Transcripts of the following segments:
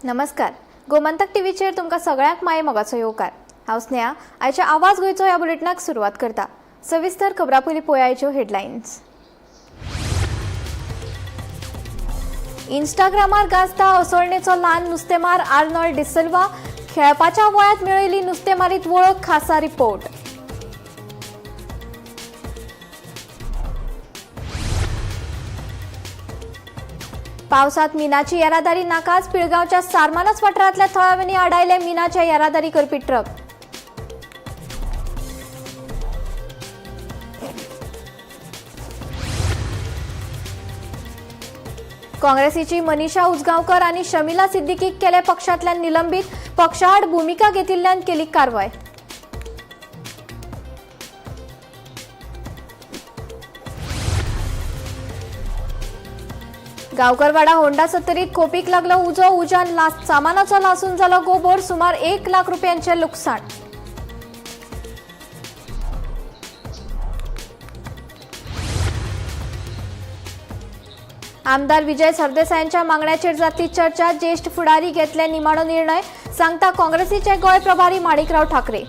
नमस्कार, गोमंतक टीव्हीचेर तुमकां सगळ्यांक माये मोगाचो येवकार. हांव स्नेहा, आयच्या आवाज गोंयचो ह्या बुलेटिनाक सुरवात करता. सविस्तर खबरां पयलीं पळोवया हेडलायन्स. इंस्टाग्रामार गाजता असोळणेचो ल्हान नुस्तेमार आर्नॉल्ड डिसिल्वा, खेळपाच्या वयात मेळयली नुस्तेमारीत वळख, खासा रिपोर्ट. पावसात मिनाची येरादारी नाकाच, पिळगांवच्या सारमानस वाठारांतल्या थळाव्यांनी आडायले मिनाच्या येरादारी करपी ट्रक. काँग्रेसीची मनीषा उजगांवकर आणि शमिला सिद्दीकीक केले पक्षांतल्यान निलंबित, पक्षाआड भूमिका घेतिल्ल्यान केली कारवाय. गांवकरवाडा होंडा सत्तरीत खोपीक लागलो उजो, उज्यान सामानाचो लासून जालो गोबोर, सुमार 1 लाख रुपयांचे लुकसाण. आमदार विजय सरदेसायांच्या मागण्याचेर जातली चर्चा, ज्येष्ठ फुडारी घेतले निमाणो निर्णय, सांगता काँग्रेसीचे गोंय प्रभारी माणिकराव ठाकरे.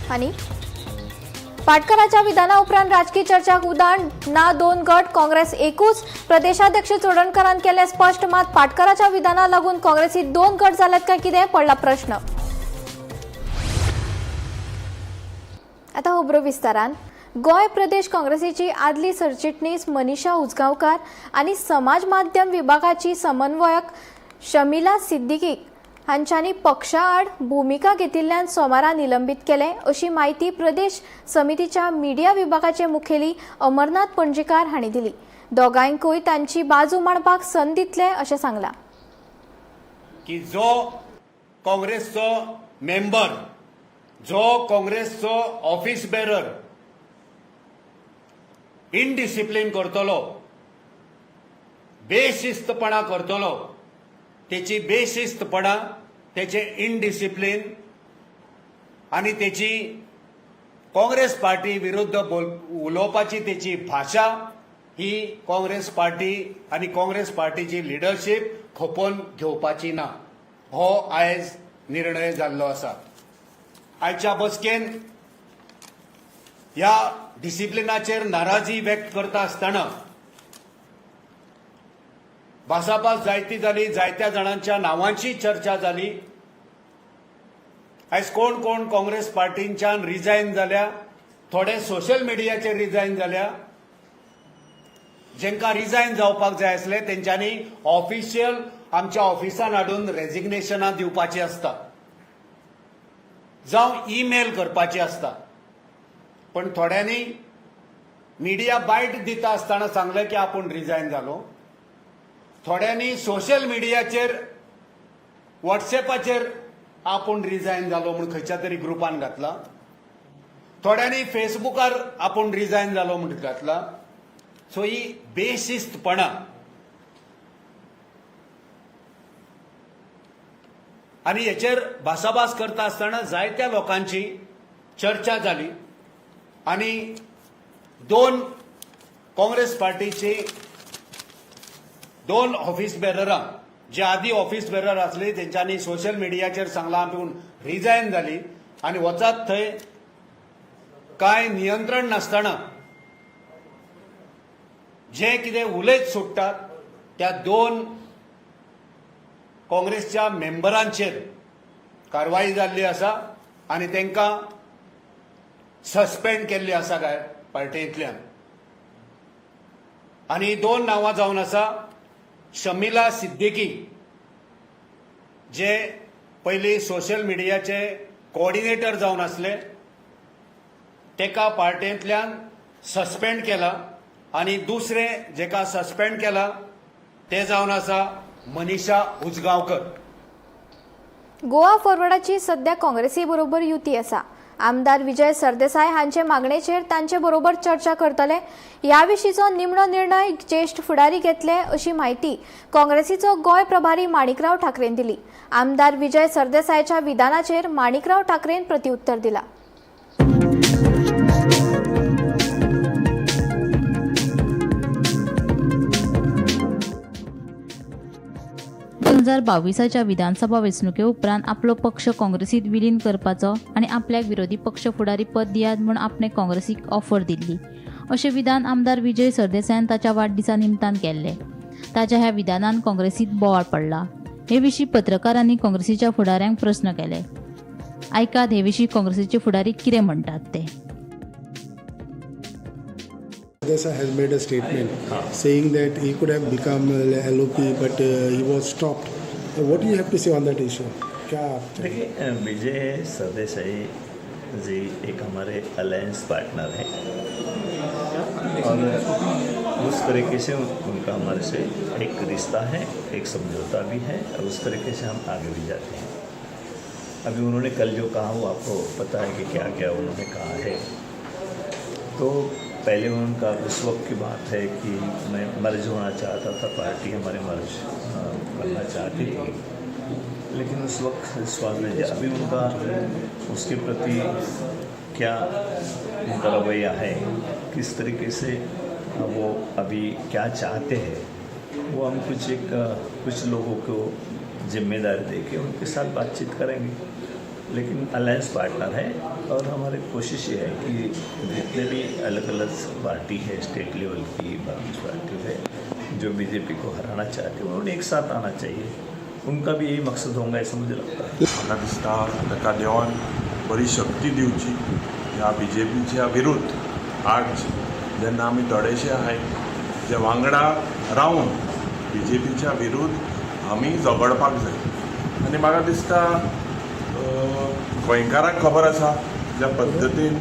आणि पाटकराच्या विधाना उपरांत राजकीय चर्चाक उदाण ना, दोन गट, काँग्रेस एकूच, प्रदेशाध्यक्ष चोडणकरान केले स्पष्ट. मात पाटकराच्या विधाना लागून काँग्रेसीत दोन गट जाल्यात काय कितें पडला प्रश्न. आता खबरो विस्तारान. गोंय प्रदेश काँग्रेसीची आदली सरचिटणीस मनीषा उजगांवकार आनी समाज माध्यम विभागाची समन्वयक शमिला सिद्दीकी हांच्यांनी पक्षाआड भूमिका घेतिल्ल्यान सोमारा निलंबीत केले, अशी म्हायती प्रदेश समितीच्या मिडिया विभागाचे मुखेली अमरनाथ पणजीकार हांणी दिली. दोगांयकूय तांची बाजू मांडपाक संद दितले अशें सांगलां. की जो काँग्रेसचो मेंबर, जो काँग्रेसचो ऑफिस बेरर इनडिसिप्लीन करतलो, बेशिस्तपणा करतलो, तेची बेशिस्तपणा, तेचे इनडिसिप्लीन आनी तेची काँग्रेस पार्टी विरुद्ध उलोवपाची तेची भाशा ही काँग्रेस पार्टी आनी काँग्रेस पार्टीची लिडरशीप खपोवन घेवपाची ना, हो आयज निर्णय जाल्लो आसा. आयच्या बसकेन ह्या डिसिप्लिनाचेर नाराजी व्यक्त करता आसतना भासाभास जायती जाली, जायत्या जाणांच्या नांवांची चर्चा जाली. आयज कोण कोण काँग्रेस पार्टींच्यान रिजायन जाल्या, थोडे सोशल मिडियाचेर रिजायन जाल्या. जेंकां रिजायन जावपाक जाय आसले तेंच्यांनी ऑफिशियल आमच्या ऑफिसान हाडून रेजिग्नेशनां दिवपाची आसता, जावं ईमेल करपाची आसता. पण थोड्यांनी मिडिया बायट दिता आसतना सांगलें की आपूण रिजायन जालो. थोड्यांनी सोशल मिडियाचेर वॉट्सएपाचेर आपूण रिजायन जालो म्हूण खंयच्या तरी ग्रुपान घातला, थोड्यांनी फेसबुकार आपूण रिजायन जालो म्हूण घातला. सो ही बेशिस्तपणा आनी हेचेर भासाभास करता आसतना जायत्या लोकांची चर्चा जाली आनी दोन काँग्रेस पार्टीची दोन ऑफिस बेररां जे आदी ऑफिस बेरर आसली तेंच्यांनी सोशल मिडियाचेर सांगलां आपूण रिजायन जाली आनी वचात थंय कांय नियंत्रण नासतना जे कितें उलयत सुट्टात त्या दोन काँग्रेसच्या मेंबरांचेर कारवाई जाल्ली आसा आनी तांकां सस्पेंड केल्ली आसा काय पार्टींतल्यान. आनी दोन नांवां जावन आसा, शमिला सिद्दीकी जे पयलीं सोशल मिडियाचे कोऑर्डिनेटर जावन आसले तेका पार्टींतल्यान सस्पेंड केला आनी दुसरे जेका सस्पेंड केला ते जावन आसा मनीषा उजगांवकर. गोवा फॉरवर्डाची सध्या काँग्रेसी बरोबर युती आसा. आमदार विजय सरदेसाय हांचे मागणेचेर तांचे बरोबर चर्चा करतले. ह्या विशींचो निमणो निर्णय ज्येष्ठ फुडारी घेतले, अशी म्हायती काँग्रेसीचो गोंय प्रभारी माणिकराव ठाकरेन दिली. आमदार विजय सरदेसायच्या विधानाचेर माणिकराव ठाकरेन प्रतिउत्तर दिला. 2022च्या विधानसभा वेंचणुके उपरांत आपलो पक्ष काँग्रेसीत विलीन करपाचो आनी आपल्याक विरोधी पक्ष फुडारी पद दियात म्हूण आपणे काँग्रेसीक ऑफर दिल्ली अशें विधान आमदार विजय सरदेसायान ताच्या वाडदिसा निमतान केल्लें. ताच्या ह्या विधानान काँग्रेसीत बोवाळ पडला. हे विशीं पत्रकारांनी काँग्रेसीच्या फुडाऱ्यांक प्रस्न केले. आयकात हे विशीं काँग्रेसीचे फुडारी कितें म्हणटात ते. Desai has made a statement saying that he could have become LOP, but he was stopped. What do you have to say on that issue? क्या आप देखिए, विजय सरदेसाई जी एक हमारे अलायंस पार्टनर हैं और उस तरीके से उनका हमारे से एक रिश्ता है, एक समझौता भी है और उस तरीके से हम आगे भी जाते हैं. अभी उन्होंने कल जो कहा वो आपको पता है कि क्या क्या उन्होंने कहा है. तो पहले उनका उस वक्त की बात है कि मैं मर्ज होना चाहता था, पार्टी हमारे मर्ज करना चाहती थी, लेकिन उस वक्त विश्वास में अभी उनका उसके प्रति क्या उनका रवैया है, किस तरीके से वो अभी क्या चाहते हैं, वो हम कुछ एक कुछ लोगों को जिम्मेदारी दे के उनके साथ बातचीत करेंगे. लेकिन अलायंस पार्टनर है और हमारी कोशिश ये है कि जितने भी अलग अलग पार्टी है, स्टेट लेवल की बाकी पार्टी है, जो बीजेपी को हराना चाहते हैं, उन्होंने एक साथ आना चाहिए. उनका भी यही मकसद होगा, ऐसा मुझे लगता है. म्हाका दिसता ताका देवान बरी शक्ती दिवची ह्या बीजेपीच्या विरुद्ध. आज जेन्ना आमी थोडेशे आहाय जे वांगडा रावन बीजेपीच्या विरुद्ध आमी झगडपाक जाय. आनी म्हाका दिसता गोंयकारांक खबर आसा ज्या पद्दतीन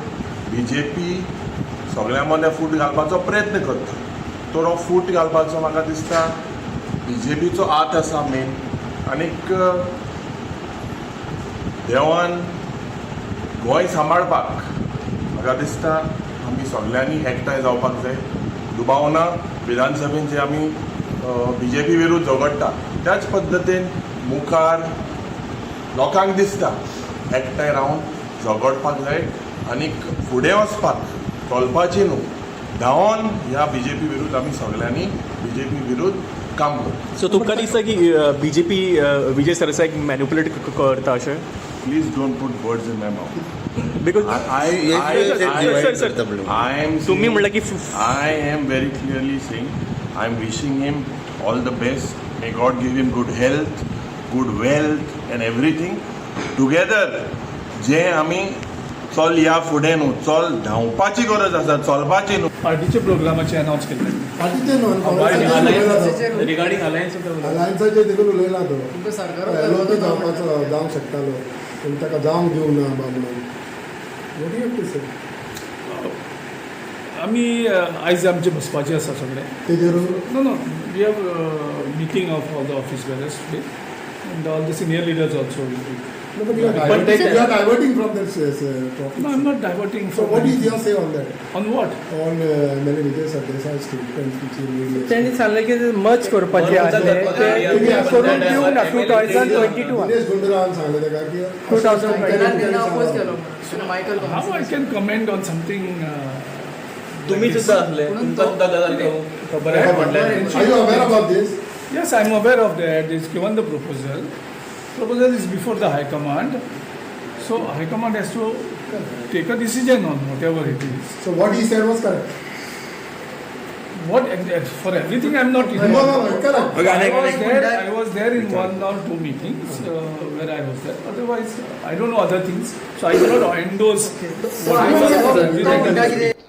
बीजेपी सगळ्यां मदें फूट घालपाचो प्रयत्न करता, तो फूट घालपाचो म्हाका दिसता बीजेपीचो हात आसा मेन. आनीक देवान गोंय सांबाळपाक म्हाका दिसता आमी सगल्यांनी एकठांय जावपाक जाय. दुबाव ना, विधानसभेन जे आमी बीजेपी विरुद्ध झगडटा त्याच पद्दतीन मुखार लोकांक दिसता एकठांय रावन झगडपाक जाय आनीक फुडें वचपाक, चलपाची न्हू, धांवोन ह्या बीजेपी विरुद्ध आमी सगल्यांनी बीजेपी विरुद्ध काम करता. सो तुमकां दिसता की बीजेपी विजय सरदेसाईक मॅन्युपुलेट करता अशें? Please don't put words in my mouth. Because I, I, sir, sir, sir. I am तुम्ही म्हणलं की I am very clearly saying I am wishing him all the best. May God give him good health, good wealth and everything. Together, जे आमी चल ह्या फुडें न्हू, चल धांवपाची गरज आसा, चलपाची न्हू. पार्टीचे प्रोग्रामाचे अनाउन्स केल्ले. पार्टीचे न्हू, काँग्रेसाचेर. Regarding alliance. अलायन्साचेर देखून उलयला तो. एल जावपाचो, जावंक शकतालो, पूण ताका जावंक दिवंक ना बा म्हणून. What you have to say? आमी आयज आमचे बसपाचे आसा सगळे. तेजेर? No, we have meeting of all the office bearers today and all the senior leaders also will be. No, but you are diverting, you are diverting from that topic. No, I'm not diverting. So what is your say on that? On what? On MLA Vijay Sardesai statement which he made yesterday. त्यांनी सांगलें की मर्ज करपाचें आसलें ते करून दिवंक ना 2022. दिनेश गुंडूरावान सांगलें ताका की 2022. How I can comment on something? तुम्ही सुद्धा असले, तुमकां सुद्धा गजाल खबर आहे म्हटल्यार. Are you aware about this? Yes, I'm aware of that. It's given the proposal. Proposal is before the High Command. So High Command has to take a decision on whatever it is. So what he said was correct. What for everything I'm not No, no, correct. I was there. I was there in one or two meetings where I was there. Otherwise, I don't know other things, so I cannot endorse. What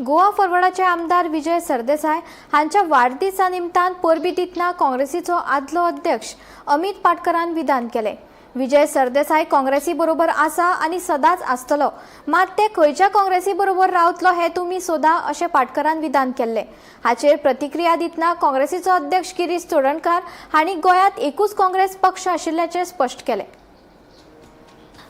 Goa फॉरवर्डाचे आमदार विजय सरदेसाय हांच्या वाडदिसा निमतान परबीं दितना काँग्रेसीचो आदलो अध्यक्ष अमित पाटकरान विधान केलें. विजय सरदेसाय काँग्रेसी बरोबर आसा आनी सदांच आसतलो, मात ते खंयच्या काँग्रेसी बरोबर रावतलो हें तुमी सोदा अशें पाटकरान विधान केल्लें. हाचेर प्रतिक्रिया दितना काँग्रेसीचो अध्यक्ष गिरीश चोडणकार हांणी गोंयांत एकूच काँग्रेस पक्ष आशिल्ल्याचें स्पश्ट केलें.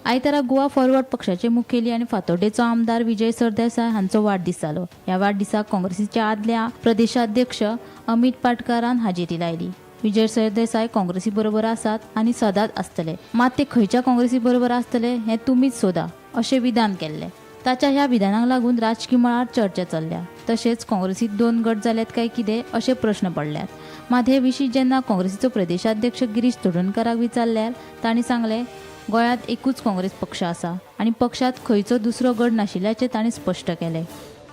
आयतारा गोवा फॉरवर्ड पक्षाचे मुखेली आनी फातोड्डेचो आमदार विजय सरदेसाय हांचो वाडदीस जालो. ह्या वाडदिसाक काँग्रेसीच्या आदल्या प्रदेशाध्यक्ष अमित पाटकारान हाजेरी लायली. विजय सरदेसाय काँग्रेसी बरोबर आसात आनी सदांच आसतले, मात ते खंयच्या काँग्रेसी बरोबर आसतले हें तुमीच सोदा अशें विधान केल्लें. ताच्या ह्या विधानाक लागून राजकी मळार चर्चा चल्ल्या. तशेंच काँग्रेसीत दोन गट जाल्यात काय कितें अशे प्रश्न पडल्यात. मात हे विशीं जेन्ना काँग्रेसीचो प्रदेशाध्यक्ष गिरीश चोडणकाराक विचारल्यार तांणी सांगलें, गोंयांत एकूच काँग्रेस पक्ष आसा आनी पक्षांत खंयचो दुसरो गट नाशिल्ल्याचें तांणी स्पश्ट केलें.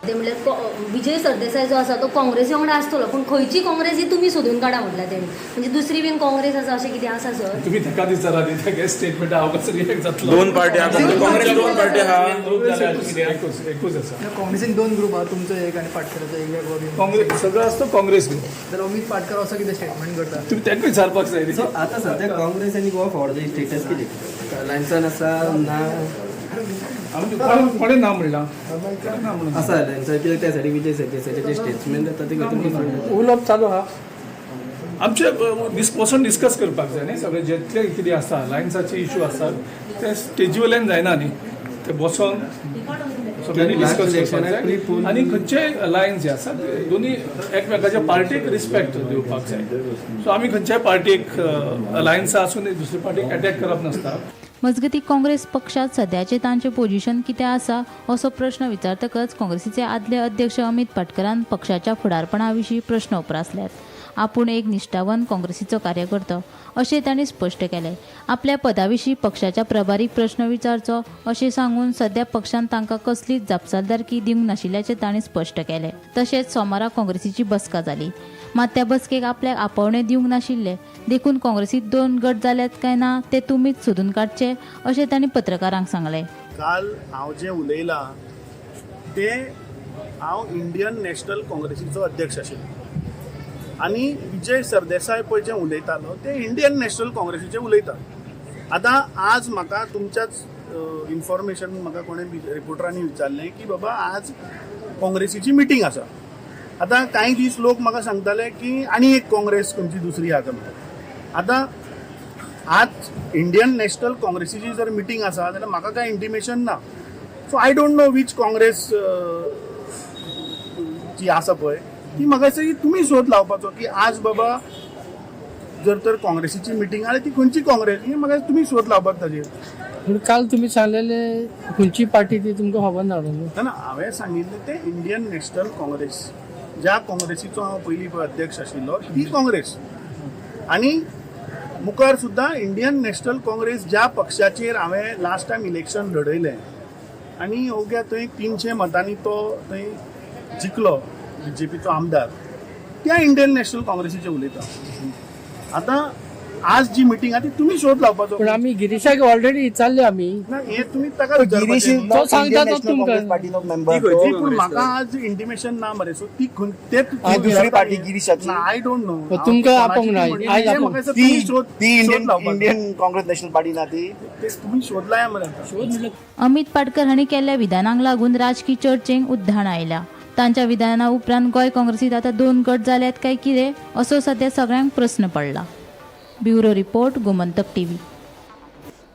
ते म्हणल्यार विजय सरदेसाय जो आसा तो काँग्रेसी वांगडा आसतलो, पूण खंयची काँग्रेस ही तुमी सोदून काडा म्हटल्यार तेणी, म्हणजे दुसरी बीन काँग्रेस आसा अशें कितें आसा सर? तुमी ताका विचारा न्ही, तागे स्टेटमेंट हांव कसो रिएक्ट जातलो? दोन पार्टी आहा, काँग्रेस दोन पार्टी आहा. एकूच आसा. काँग्रेसीन दोन ग्रुप आहा, तुमचो एक आनी पाटकराचो एक वेगळो. काँग्रेस सगळो आसतो काँग्रेस ग्रुप. तर अमित पाटकर असो कितें स्टेटमेंट करता, तुमी ताका विचारपाक जाय. आतां सद्या काँग्रेस आनी गोवा फॉरवर्डाची स्टेटस कितें? अलायन्सान आसा ना? कोणें ना म्हणलां? आसा अलायन्सान, कित्याक त्या सायडीक विजय सरदेसायाचे स्टेटमेंट जाता ते खंय उलोवप चालू आहा आमचे. बसून डिस्कस करपाक जाय न्ही सगळे जितले कितें आसा अलायन्साचे इशू आसात ते स्टेजी वयल्यान जायना न्ही, ते बसोन सगळ्यांनी डिस्कस करपाक जाय. आनी खंयचेय अलायन्स जे आसा ते दोनी एकमेकाच्या पार्टीक रिस्पेक्ट दिवपाक जाय. सो आमी खंयच्याय पार्टीक अलायन्सा आसून दुसरे पार्टीक एटॅक करप नासता. मजगतीं, काँग्रेस पक्षांत सद्याचें तांचें पोजिशन कितें आसा असो प्रश्न विचारतकच काँग्रेसीचे आदले अध्यक्ष अमित पाटकरान पक्षाच्या फुडारपणा विशीं प्रश्न उप्रासल्यात. आपूण एक निश्ठावंत काँग्रेसीचो कार्यकर्तो अशें तांणी स्पश्ट केलें. आपल्या पदा विशीं पक्षाच्या प्रभारीक प्रश्न विचारचो अशें सांगून सद्या पक्षान तांकां कसलीच जापसालदारकी दिवंक नाशिल्ल्याचें तांणी स्पश्ट केलें. तशेंच सोमारा काँग्रेसीची बसका जाली, मात त्या बसकेक आपल्याक आपोवणें दिवंक नाशिल्लें, देखून काँग्रेसीत दोन गट जाल्यात काय ना ते तुमीच सोदून काडचे अशें तांणी पत्रकारांक सांगलें. काल हांव जें उलयलां तें हांव इंडियन नॅशनल काँग्रेसीचो अध्यक्ष आशिल्लो आनी विजय सरदेसाय पळय जें उलयतालो ते इंडियन नॅशनल काँग्रेसीचें उलयतात. आतां आज म्हाका तुमच्याच इन्फॉर्मेशन म्हाका कोणें रिपोर्टरांनी विचारलें की बाबा आज काँग्रेसीची मिटींग आसा. आतां कांय दीस लोक म्हाका सांगताले की आनी एक काँग्रेस खंयची दुसरी आसा म्हणून. आतां आज इंडियन नॅशनल काँग्रेसीची जर मिटींग आसा जाल्यार म्हाका कांय इंटिमेशन ना. So I don't know which Congress जी आसा पळय ती म्हाका दिसता की तुमी सोद लावपाचो की आज बाबा जर तर काँग्रेसीची मिटींग आनी ती खंयची काँग्रेस ही म्हाका तुमी सोद लावपाक ताजेर. पूण काल तुमी सांगलेले खंयची पार्टी ती तुमकां खबर ना? ना, हांवें सांगिल्लें तें इंडियन नॅशनल काँग्रेस, ज्या काँग्रेसीचो हांव पयलीं अध्यक्ष आशिल्लो ती काँग्रेस. आनी मुखार सुद्दां इंडियन नॅशनल काँग्रेस ज्या पक्षाचेर हांवें लास्ट टायम इलेक्शन लढयलें आनी अवघ्या थंय 300 मतांनी तो थंय जिखलो बीजेपीचो आमदार, त्या इंडियन नॅशनल काँग्रेसीचें उलयता. आतां आज जी मिटींग आहा ती तुमी शोध लावपाचो. पूण आमी गिरीशाक ऑलरेडी विचारले आमी. ना, हे तुमी ताका गिरीश तो सांगता तो तुमकां. पूण म्हाका आज इंटिमेशन ना मरे. सो ती दुसरी पार्टी गिरीशाची I don't know, तुमकां आपोवंक ना. इंडियन काँग्रेस नॅशनल पार्टी ना ती, तुमी शोध लाया मरे. अमित पाटकर हांणी केल्ल्या विधानांक लागून राजकी चर्चेक उधाण आयला. तांच्या विधाना उपरांत गोंय काँग्रेसीत आतां दोन गट जाल्यात काय कितें असो सद्या सगळ्यांक प्रस्न पडला. Bureau report, Gomantak TV.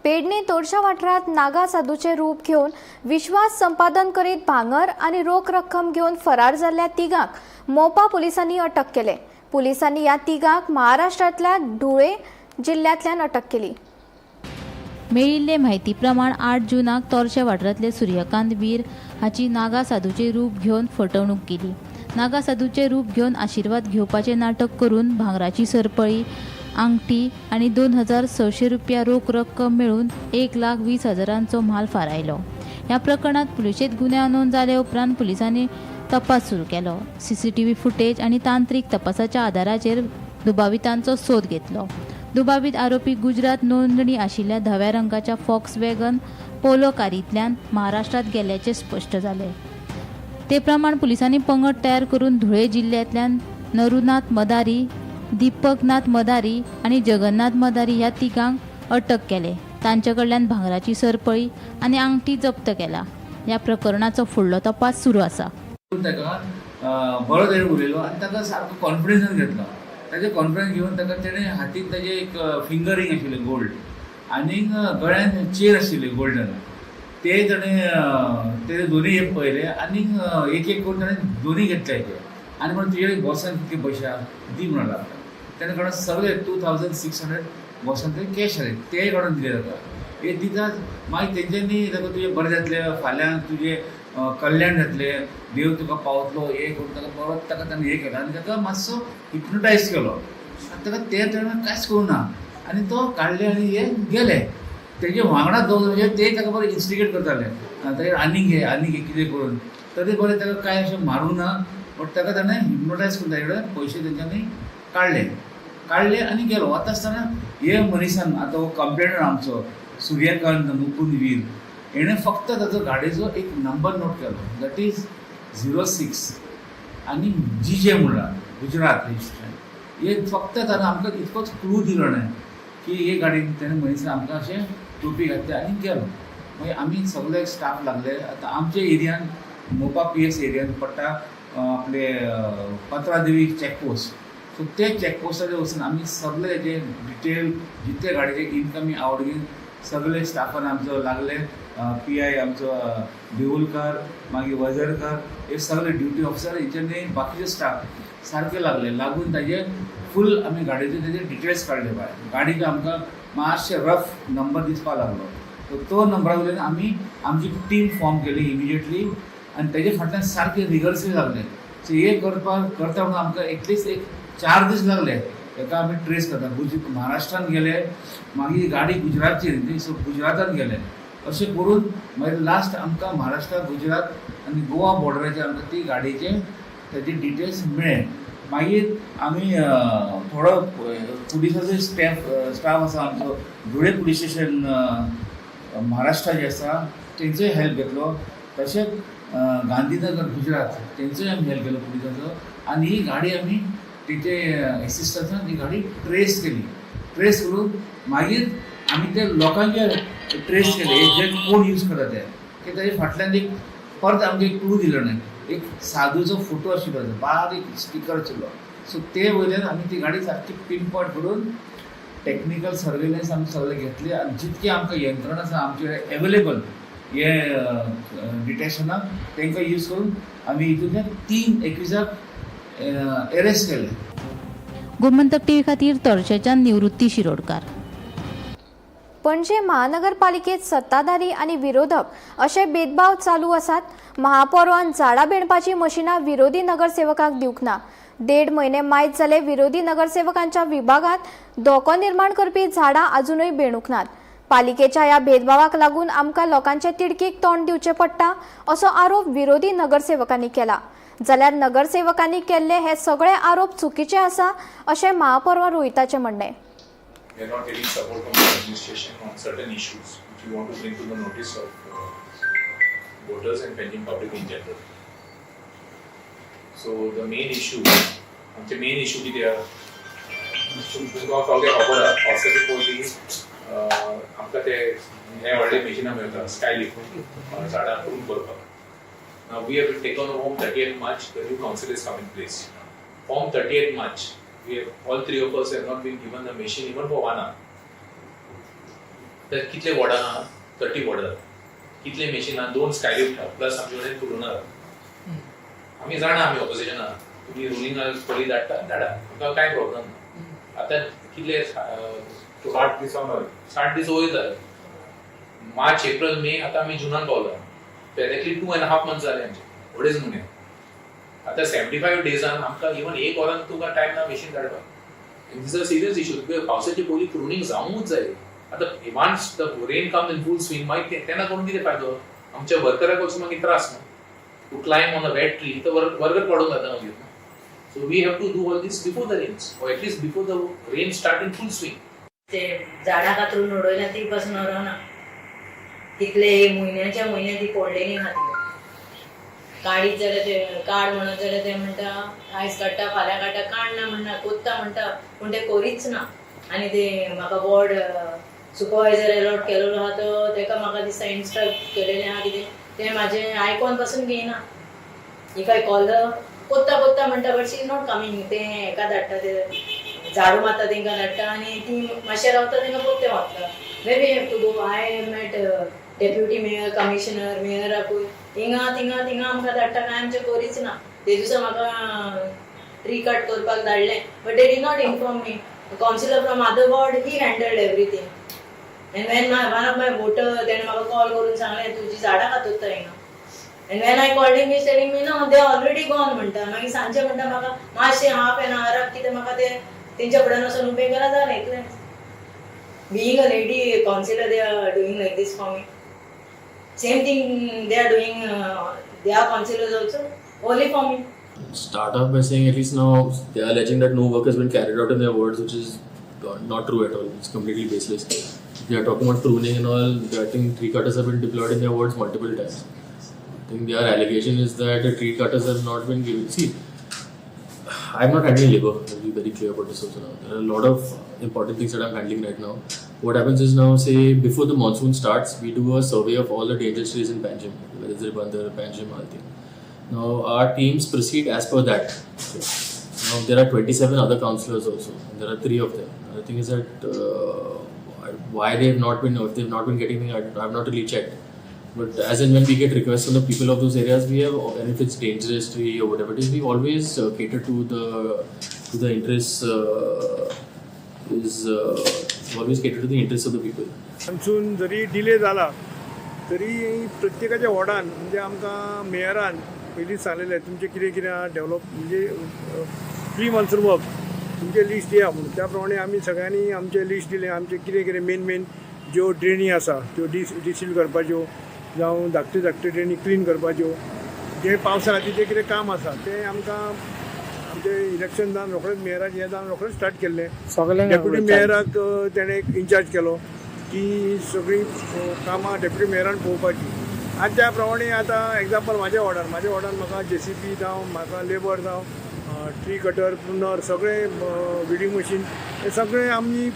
Pedne Torsha वाठारांत नागा साधूचें रूप घेवन विश्वास संपादन करीत भांगर आनी रोख रक्कम घेवन फरार जाल्ल्या तिगांक मोपा पुलिसांनी अटक केले. पुलिसांनी ह्या तिगांक महाराष्ट्रांतल्या धुळे जिल्ल्यांतल्यान अटक केली. मेळिल्ले म्हायती प्रमाण 8 जूनाक तोरशा वाठारांतले सूर्यकांत वीर हाची नागा साधूचें रूप घेवन फटवणूक केली. नागा साधूचें रूप घेवन आशिर्वाद घेवपाचें नाटक करून भांगराची सरपळी, आंगठी आनी 2600 रुपया रोख रक्कम मेळून 1,20,000 म्हाल फारायलो. ह्या प्रकरणांत पुलिशेंत गुन्यांव नोंद जाले उपरांत पुलिसांनी तपास सुरू केलो. सीसीटीव्ही फुटेज आनी तांत्रीक तपासाच्या आदाराचेर दुबावितांचो सोद घेतलो. दुबावीत आरोपी गुजरात नोंदणी आशिल्ल्या धव्या रंगाच्या फॉक्स वॅगन पोलो कारींतल्यान महाराष्ट्रांत गेल्ल्याचें स्पश्ट जालें. ते प्रमाण पुलिसांनी पंगड तयार करून धुळे जिल्ल्यांतल्यान नरुनाथ मदारी, दीपकनाथ मदारी आनी जगन्नाथ मदारी ह्या तिगांक अटक केले. तांचे कडल्यान भांगराची सरपळी आनी आंगठी जप्त केला. ह्या प्रकरणाचो फुडलो तपास सुरू आसा. ताका बरो तरेन उलयलो आनी ताका सारको कॉन्फिडन्सान घेतलो. ताजे कॉन्फिडन्स घेवन ताका तेणें हातीन ताजे एक फिंगर रिंग आशिल्लें गोल्ड आनी गळ्यान चेर आशिल्ली गोल्डन, ते ताणें ते दोनी हे पळयले आनी एक एक करून ताणें दोनी घेतले ते आनी म्हणून तुजे बॉसान कितके पयशे आहा दी म्हणून लागता. ताणें काडून सगळे 2600 बॉसान ते कॅश आसले ते काडून दिले ताका. हे दिता मागीर तेंच्यांनी ताका तुजें बरें जातलें, फाल्यां तुजें कल्याण जातलें, देव तुका पावतलो, हें करून ताका बरो ताका ताणें हें केलो आनी ताका मातसो हिप्नोटायज केलो आनी ताका ते ताणें कांयच करूं ना आनी तो काडले आनी हे गेले. तेजे वांगडा दोग म्हणजे ते ताका बरें इन्स्टिगेट करताले, ताजेर आनीक घे आनीक घे कितें करून, तरी बरें ताका कांय अशें मारूं ना, बट ताका ताणें हिप्नोटायज करून ताजे कडेन पयशे तेंच्यांनी काडले काडले आनी गेलो. वता आसतना हे मनिसान आतां हो कंप्लेनर आमचो सूर्यकांत मुकुंद वीर हेणें फक्त ताचो गाडयेचो एक नंबर नोट केलो, that is 06 आनी जी जे म्हणला गुजरात रजिस्ट्रेशन. हे फक्त ताणें आमकां इतकोच क्लू दिलो न्हय की हे गाडयेन ताणें मनिसान आमकां अशें टोपी घातली आनी गेलो. मागीर आमी सगळे स्टाफ लागले. आतां आमच्या एरियान मोपा पी एस एरियान पडटा आपले पत्रादेवी चॅकपोस्ट, सो ते चॅकपोस्टाचेर वचून आमी सगळे जे डिटेल जितले गाडयेचे इनकमींग आवटगोईंग सगळे स्टाफान आमचो लागले, पी I आमचो देवुलकर, मागीर वजरकर, हे सगळे ड्युटी ऑफिसर हेंच्यांनी बाकीचे स्टाफ सारके लागले. लागून ताजे फूल आमी गाडयेचे तेजे डिटेल्स काडले. भायर गाडयेचो आमकां मातशे रफ नंबर दिसपाक लागलो, सो तो नंबरा वयल्यान आमी आमची टीम फॉर्म केली इमिजिएटली आनी तेजे फाटल्यान सारके रिगर्सली लागले. सो हे करपाक करता म्हणून आमकां एटलिस्ट एक 4 दीस लागले ताका आमी ट्रेस करता. महाराष्ट्रान गेले, मागीर गाडी गुजरातची न्ही, सो गुजरातान गेले, अशें करून मागीर लास्ट आमकां महाराष्ट्रा, गुजरात आनी गोवा बॉर्डराचेर आमकां ती गाडयेचे ताजे डिटेल्स मेळ्ळे. मागीर आमी थोडो पुलिसाचो स्टाफ आसा आमचो धुळे पुलीस स्टेशन महाराष्ट्रा जे आसा तेंचोय हेल्प घेतलो, तशेंच गांधीनगर गुजरात तेंचोय आमी हेल्प घेतलो पुलिसाचो. आनी ही गाडी आमी तेचे एसिस्टन्सान ही गाडी ट्रेस केली. ट्रेस करून मागीर आमी ते लोकांचे ट्रेस केले जे कोण यूज करता ते ताजे फाटल्यान एक परत आमकां एक क्लू दिलो न्हय, एक साधूचो फोटो आशिल्लो, बारीक स्टिकर आशिल्लो, सो ते वयल्यान आमी ती गाडी सारकी पिन पॉयंट करून टॅक्निकल सर्वेलन्स आमी सगळे घेतले आनी जितके आमकां यंत्रणा आसा आमचे एवेलेबल हे डिटेक्शनाक तांकां यूज करून आमी हितूंतल्यान 3 एक्युजाक एरेस्ट केले. गोमंतक टीव्ही खातीर तोरशेच्यान निवृत्ती शिरोडकार. पणजे महानगरपालिकेत सत्ताधारी आनी विरोधक अशे भेदभाव चालू आसात. महापौरान झाडां बेणपाची मशिनां विरोधी नगरसेवकांक दिवंक ना. 1.5 म्हयने मायत जाले विरोधी नगरसेवकांच्या विभागांत धोको निर्माण करपी झाडां अजुनूय बेणूंक नात. पालिकेच्या ह्या भेदभावाक लागून आमकां लोकांचे तिडकीक तोंड दिवचें पडटा असो आरोप विरोधी नगरसेवकांनी केला. जाल्यार नगरसेवकांनी केल्ले हे सगळे आरोप चुकीचे आसा अशें महापौर रोहिताचें म्हणणें. We are not getting support from the administration on certain issues which we want to bring to the notice of voters and pending public in general. So the main issue, आमचे मेन इशू कितें आहा, तुमकां सगळें खबर आहा, पावसाचे पयलीं आमकां ते हे व्हडले मेशिनां मेळटा स्काय लिफ्ट झाडां प्रून करपाक. Now we have taken home 30th March, the new council is come in place. From 30th March, we have, all three of us have not been given the machine even for 1 hour. तर कितले वॉर्डां आहा? 30 वॉर्डां. कितले machine आहा? 2 स्कायलिफ्ट आहा, plus आमचे कडेन प्रुनर आहा. आमी जाणा आमी ऑपोजिशन आहा, तुमी रुलिंग पयलीं धाडटा धाडा, आमकां कांय प्रॉब्लम ना. आतां कितले 60 दिसां 60 दीस वयर जाले, मार्च एप्रिल मे, आतां आमी जुनान पावला. डायरेक्टली 2.5 मंथ्स जाले आमचे, अडेज म्हयने. आतां 75 डेजान आमकां इवन एक वरान तुका टायम ना मशीन धाडपाक. And this a serious issue. पावसाचे पयलीं प्रुनींग जावंकूच जाय. आतां once the rain comes in full swing मागीर तेन्ना करून कितें फायदो? आमच्या वर्कराक ऑल्सो मागीर त्रास न्हू to climb on a wet tree, तर वर्कर पडून जाता मागीर. So we have to do all this before the rains, or at least before the rain start in full swing. ते झाडां कातरून उडयल्या ती पासून ना तितले म्हयन्याच्या म्हयने ती पडलेली ना. ती काडीत जाल्यार ते काड म्हणत जाल्यार ते म्हणटा आयज काडटा फाल्यां काडटा, काड ना म्हणना, कोत्ता म्हणटा पूण ते करीच ना. आनी ते म्हाका वॉर्ड सुपरवायझर एलॉट केलेलो आहा तो तेका म्हाका दिसता इन्स्ट्रक्ट केलेलें आहा कितें, तें म्हाजें आयकोन पासून घेयना. If I call कोत्ता कोत्ता म्हणटा, but she is not coming. तें हेका धाडटा, ते झाडू मारता तेंकां धाडटा आनी ती मातशें रावता तेंकां पोत्तें वता. Where we have to go? I met deputy mayor, commissioner, मेयराकूय हिंगा थिंगा थिंगा आमकां धाडटा, कांय आमचें करीच ना. ते दिसा म्हाका ट्री कट करपाक धाडलें, but they did not inform me. Councillor from other ward he handled everything. And when my one of my voter तेणें म्हाका कॉल करून सांगलें तुजी झाडां कातरता हिंगा. And when I called him, he telling me no, they already gone म्हणटा. मागीर सांजचे म्हणटा म्हाका मातशें हाफ एन आवराक कितें म्हाका ते तेंच्या फुड्यान वचून उबें केलां जालें इतलेंच. Being a lady councillor, they are doing like this for me. Same thing they are doing, they are councillors also, only for me. Start off by saying at least now they are alleging that no work has been carried out in their wards, which is not true at all. It's completely baseless. They are talking about pruning and all. I think tree cutters have been deployed in their wards multiple times. I think their allegation is that the tree cutters have not been given. See, I'm not handling labor. I'll be very clear about this also now. There are a lot of important things that I'm handling right now. What happens is now, say, before the monsoon starts, we do a survey of all the dangerous trees in Panjim, whether it's Ribandar, Panjim, Alti. Now, our teams proceed as per that. Okay. Now, there are 27 other councillors also. And there are 3 of them. The thing is that why they have not been, if they have not been getting me, I have not really checked. But as and when we get requests from the people of those areas, we have, and if it's dangerous tree or whatever it is, we always cater to the interests. Always cater to the interests of the people. Monsoon zari delay जाला तरी प्रत्येकाच्या वॉर्डान म्हणजे आमकां मेयरान पयलींच सांगलेलें तुमचें कितें कितें आहा डेवलप म्हणजे प्री मॉन्सून वर्क तुमचें लिस्ट दिया म्हणून. त्या प्रमाणे आमी सगळ्यांनी आमचें लिस्ट दिलें. आमचें कितें कितें मेन मेन ज्यो ड्रेनी आसा त्यो डिसील करपाच्यो जावं धाकट्यो धाकट्यो ड्रेनी क्लीन करपाच्यो, जें पावसा खातीर जें कितें काम आसा तें आमकां आमचें इलेक्शन जावन रोखडेंच मेयराक हें जावन रोखडेंच स्टार्ट केल्लें. डेप्युटी मेयराक तेणें इन्चार्ज केलो की सगळीं कामां डेप्युटी मेयरान पळोवपाची. आनी त्या प्रमाणे आतां एग्जाम्पल म्हाज्या वॉर्डान म्हाका जेसीबी जावं म्हाका लेबर जावं ट्री कटर प्रुनर सगळें विडिंग मशीन हें सगळें आमी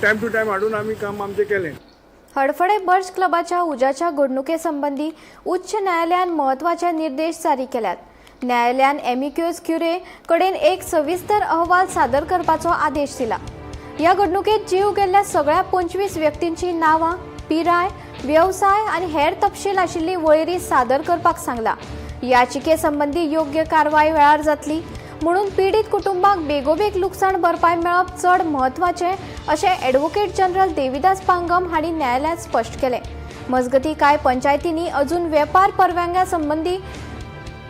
टायम टू टायम हाडून आमी काम आमचें केलें. हडफडे बर्च क्लबाच्या उज्याच्या घडणुके संबंदी उच्च न्यायालयान म्हत्वाचे निर्देश जारी केल्यात. न्यायालयान एमिक्यूज क्युरे कडेन एक सविस्तर अहवाल सादर करपाचो आदेश दिला. ह्या घडणुकेत जीव गेल्ल्या सगळ्या 25 व्यक्तींची नांवां, पिराय, वेवसाय आनी हेर तपशील आशिल्ली वळेरी सादर करपाक सांगला. याचिके संबंदी योग्य कारवाय वेळार जातली म्हणून पीडित कुटुंबाक बेगोबेग लुकसाण भरपाय मेळप चड म्हत्वाचें अशें ॲडव्होकेट जनरल देविदास पांगम हांणी न्यायालयांत स्पश्ट केलें. मजगतीं कांय पंचायतींनी अजून वेपार परवानग्या संबंदी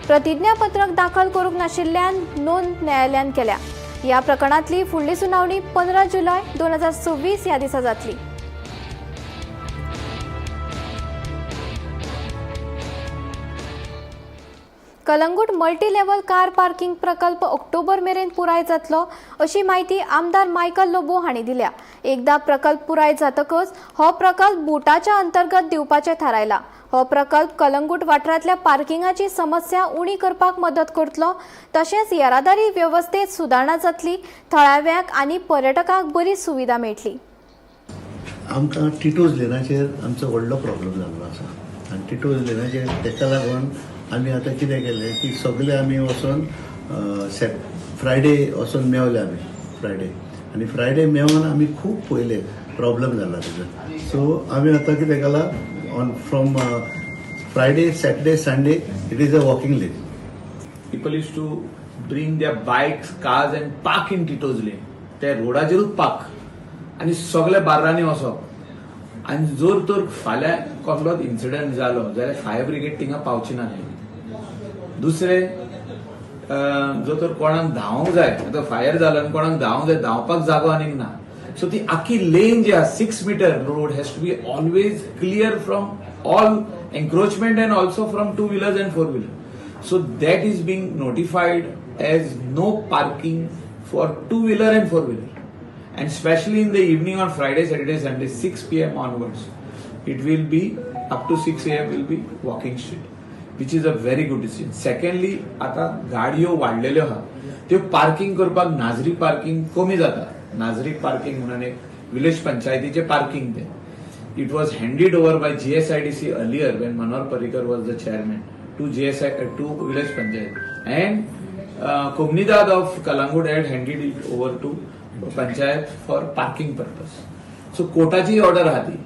प्रतिज्ञापत्रक दाखल करूंक नाशिल्ल्यान नोंद न्यायालयान केल्या. ह्या प्रकरणांतली फुडली सुनावणी 15 जुलय 2026 ह्या दिसा जातली. Calangute multi level car parking प्रकल्प ऑक्टोबर मेरेन पुराय जातलो अशी म्हायती आमदार मायकल लोबो हांणी दिल्या. एकदा प्रकल्प पुराय जातकच हो प्रकल्प बुटाच्या अंतर्गत दिवपाचें थारायला. हो प्रकल्प कलंगूट वाठारांतल्या पार्किंगाची समस्या उणी करपाक मदत करतलो, तशेंच येरादारी वेवस्थेत सुदारणा जातली, थळाव्यांक आनी पर्यटकांक बरी सुविधा मेळटली. आमकां टिटोज लेनाचेर आमचो व्हडलो प्रॉब्लम जाल्लो आसा आनी टिटोज लेनाचेर ताका लागून आमी आतां कितें केलें की सगळे आमी वचोन फ्रायडे वचोन मेवले आमी फ्रायडे आनी फ्रायडे मेवून आमी खूब पयले प्रॉब्लम जाला तेजो. सो आमी आतां कितें केलां on from Friday Saturday Sunday it is a walking lane. People use to bring their bikes, cars and park in Tito's lane. ते रोडाचेरूच पार्क आनी सगळे बार्रांनी वचप आनी जर तर फाल्यां कसलोच इन्सिडंट जालो जाल्यार फायर ब्रिगेड थिंगा पावची ना. दुसरें जर तर कोणाक धांवंक जाय, आतां फायर जालो आनी कोणाक धांवंक जाय, धांवपाक जागो आनीक ना. सो ती आखी लेन जी आसा 6 metre road has to be always clear from all encroachment and also from 2 wheelers and 4 wheeler. So that is being notified as no parking for 2 wheeler and 4 wheeler. And especially in the evening on Friday, Saturday, Sunday, 6 p.m. onwards, it will be up to 6 a.m. will be walking street, which is a very good decision. Secondly, आता गाडयो वाडलेल्यो आहा त्यो parking करपाक नाजरी parking कमी जाता. नाजरी parking म्हणून एक village पंचायतीचे पार्किंग ते it was handed over by GSIDC earlier when Manohar Parrikar was the chairman to GSI to village panchayat and Comunidade of Calangute had handed it over to panchayat for parking purpose. So कोर्टाची order आहा ती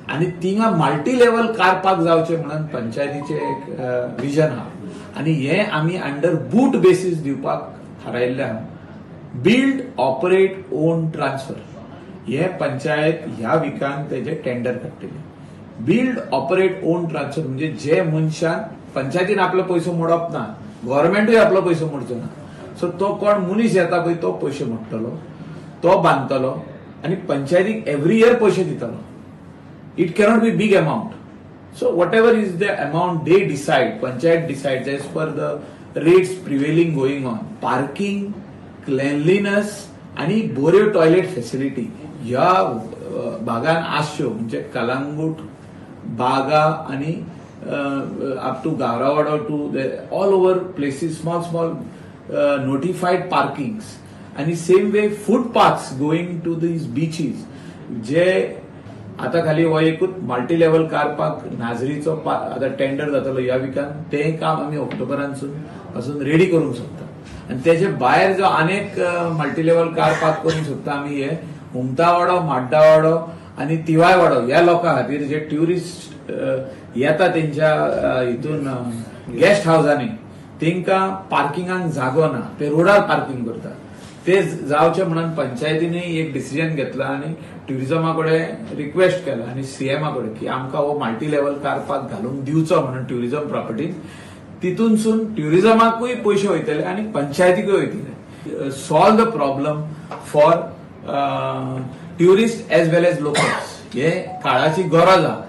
आनी थिंगा multi level car park जावचे म्हणून पंचायतीचे एक vision आहा आनी हे आमी अंडर बूट बेसीस दिवपाक थारायिल्लें आहा. बिल्ड ऑपरेट ओन ट्रान्सफर हे पंचायत ह्या विकान तेजे टेंडर काडटले. बिल्ड ऑपरेट ओन ट्रान्सफर म्हणजे जे मनशान पंचायतीन आपलो पयसो मोडप ना, गव्हर्मेंटूय आपलो पयसो मोडचो ना. सो तो कोण मनीस येता पळय तो पयशे मोडटलो, तो बांदतलो आनी पंचायतीक एवरी इयर पयशे दितलो. It cannot be big amount. So whatever is the amount they decide, panchayat decides as per the rates prevailing going on. Parking, cleanliness आणि बऱ्यो टॉयलेट फॅसिलिटी ह्या भागान आसच्यो, म्हणजे कलांगूट, बागा आणि up to Gavrawada to all over places small small notified parkings आणि same way footpaths going to these beaches. जे आता खाली हो एकूच मल्टी लेवल कार पार्क नाजरीचो आतां टेंडर जातलो ह्या विकान, तें काम आमी ऑक्टोबरानसून पासून रेडी करूंक शकता. आनी तेजे भायर जो अनेक मल्टी लेवल कार पार्क करूंक शकता आमी, हे उमतावाडो, माड्डावाडो आनी तिवायवाडो ह्या लोकां खातीर जे ट्युरिस्ट येता तेंच्या हितून गेस्ट हावजांनी, तेंकां पार्किंगाक जागो ना, ते रोडार पार्किंग करता. ते जावचे म्हणून पंचायतीनूय एक डिसिजन घेतला आनी ट्युरिजमा कडेन रिक्वेस्ट केला आनी सीएमा कडेन की आमकां हो मल्टी लेवल कार पार्क घालूंक दिवचो म्हणून ट्युरिजम प्रॉपर्टीन. तितूनसून ट्युरिजमाकूय पयशे वयतले आनी पंचायतीकूय वयतले. Solve the problem for tourist as well as locals. हे काळाची गरज आहा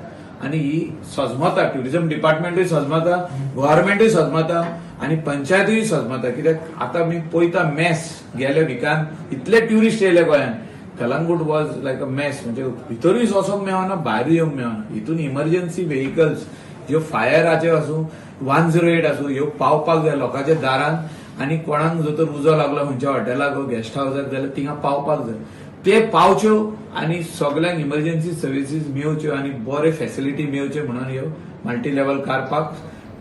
आनी ही सजमता, ट्युरिजम डिपार्टमेंटूय सजमता, गव्हर्मेंटूय सजमता आनी पंचायतूय सजमता. कित्याक आतां आमी पळयता मॅस गेल्या विकान इतले ट्युरिस्ट येयले गोंयान, Calangute was like a mess. म्हणजे भितरूय वचोंक मेळना, भायरूय येवंक मेळना. हितून इमर्जन्सी व्हेकल्स ज्यो फायराच्यो आसूं, 108 आसूं, ह्यो पावपाक जाय लोकांच्या दारान. आनी कोणाक जर तर उजो लागलो खंयच्या हॉटेलाक गेस्ट हावसाक जाल्यार थिंगा पावपाक जाय, ते पावच्यो आनी सगल्यांक इमर्जन्सी सर्विसीस मेळच्यो आनी बरे फॅसिलिटी मेळच्यो म्हणून ह्यो मल्टी लेवल कार पार्क,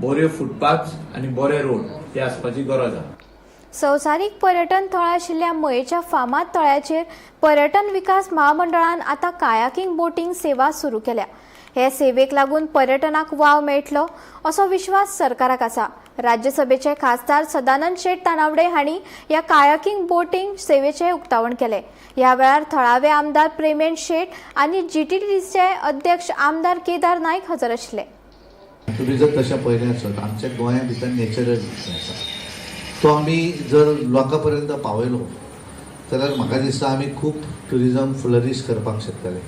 बऱ्यो फुटपाथ आनी बरे रोड हे आसपाची गरज आसा. संवसारीक पर्यटन थळ आशिल्ल्या मयेच्या फामाद तळ्याचेर पर्यटन विकास महामंडळान आतां कायाकिंग बोटींग सेवा सुरू केल्या. हे सेवेक लागून पर्यटनाक वाव मेळटलो असो विश्वास सरकाराक आसा. राज्यसभेचे खासदार सदानंद शेट तानावडे हांणी ह्या कायाकिंग बोटींग सेवेचें उक्तावण केलें. ह्या वेळार थळावे आमदार प्रेमेन शेट आनी जीटीडीसीचे अध्यक्ष आमदार केदार नायक हजर आशिल्ले. टुरिजम तशें पळयलें आसत आमच्या गोंया भितर नॅचरल आसा तो आमी जर लोकां पर्यंत पावयलो जाल्यार म्हाका दिसता आमी खूब ट्युरिजम फ्लरीश करपाक शकतले.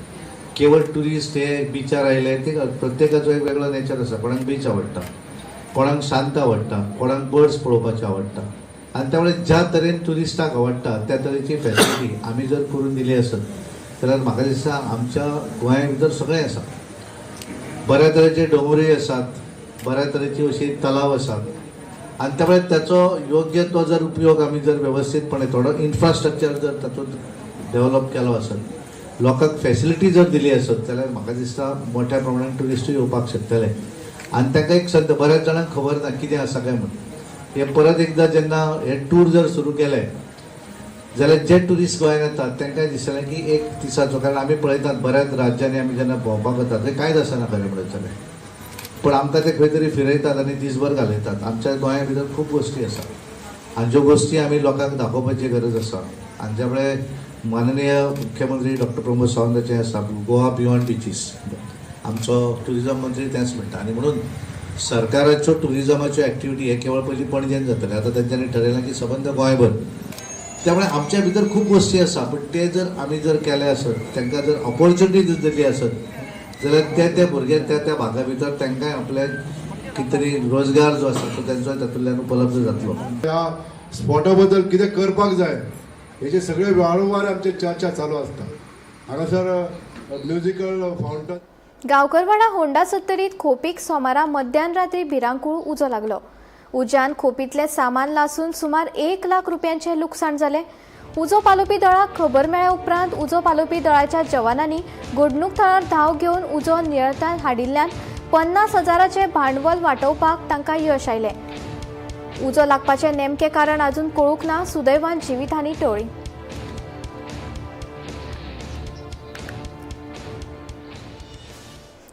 केवळ ट्युरिस्ट हे बिचार आयले ते प्रत्येकाचो एक वेगळो नेचर आसा. कोणाक बीच आवडटा, कोणाक शांत आवडटा, कोणाक बर्ड्स पळोवपाचे आवडटा आनी त्यामुळे ज्या तरेन ट्युरिस्टाक आवडटा त्या तरेची फॅसिलिटी आमी जर करून दिली आसत जाल्यार म्हाका दिसता आमच्या गोंया भितर सगळें आसा. बऱ्या तरेचे दोंगरूय आसात, बऱ्या तरेची अशी तलाव आसात आनी त्यामुळे ताचो योग्य तो जर उपयोग आमी जर वेवस्थीतपणे थोडो इन्फ्रास्ट्रक्चर जर तातूंत डेव्हलप केलो आसत, लोकांक फॅसिलिटी जर दिली आसत जाल्यार म्हाका दिसता मोठ्या प्रमाणान ट्युरिस्टूय येवपाक शकतले. आनी तांकां एक संद, बऱ्याच जाणांक खबर ना कितें आसा काय म्हणून. हे परत एकदां जेन्ना हे टूर जर सुरू केले जाल्यार जे ट्युरिस्ट गोंयांत येतात तांकां दिसतलें की एक दिसाचो, कारण आमी पळयतात बऱ्याच राज्यांनी आमी जेन्ना भोंवपाक वतात थंय कांयच आसना खरें म्हणत जाल्यार, पूण आमकां ते खंय तरी फिरयतात आनी दीसभर घालयतात. आमच्या गोंया भितर खूब गोश्टी आसात आनी ज्यो गोश्टी आमी लोकांक दाखोवपाची गरज आसा. आनी ज्या माननीय मुख्यमंत्री डॉक्टर प्रमोद सावंताचें आसा गोवा बियॉन्ड बिचीस, आमचो ट्युरिजम मंत्री तेंच म्हणटा. आनी म्हणून सरकाराच्यो ट्युरिजमाच्यो एक्टिविटी हे केवळ पयलीं पणजेन जाताले, आतां तेंच्यांनी ठरयलां की सबंद गोंयभर. त्यामुळे आमच्या भितर खूब गोश्टी आसा, पूण ते जर आमी जर केले आसत, तांकां जर ऑपॉर्च्युनिटी जर दिली आसत जाल्यार ते त्या भुरगे त्या त्या भागा भितर तांकांय आपले कितें तरी रोजगार जो आसा तो तेंचो तातूंतल्यान उपलब्ध जातलो. ह्या स्पॉटा बद्दल कितें करपाक जाय हेचे सगळे वारंवार आमचे चर्चा चालू आसता. हांगासर म्युजिकल फावंटन. गांवकरवाडा होंडा सत्तरीत खोपीक सोमारा मध्यान रात्री भिरांकूळ उजो लागलो. उज्यान खोपींतलें सामान लासून सुमार 1 लाख रुपयांचें लुकसाण जालें. उजो पालोवपी दळाक खबर मेळ्ळ्या उपरांत उजो पालोवपी दळाच्या जवानांनी घडणूक थळार धांव घेवन उजो नियंत्रणांत हाडिल्ल्यान 50,000चें भांडवल वाटोवपाक तांकां यश आयलें. उजो लागपाचें नेमकें कारण अजून कळूंक ना. सुदैवान जिवितहानी टळ्ळी.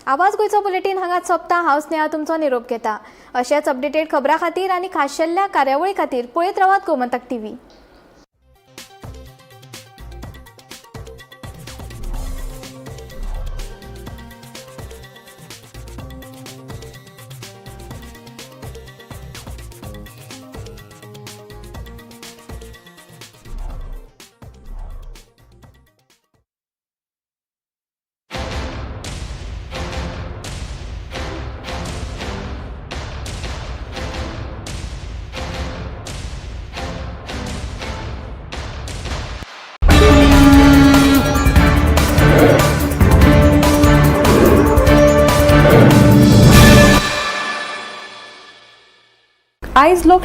आवाज गोंयचो बुलेटीन हांगा सोंपता. हांव स्नेहा तुमचो निरोप घेता. अशेच अपडेटेड खबरां खातीर आनी खाशेल्ल्या कार्यावळी खातीर पळयत रावात गोमंतक टीव्ही. आयज लोक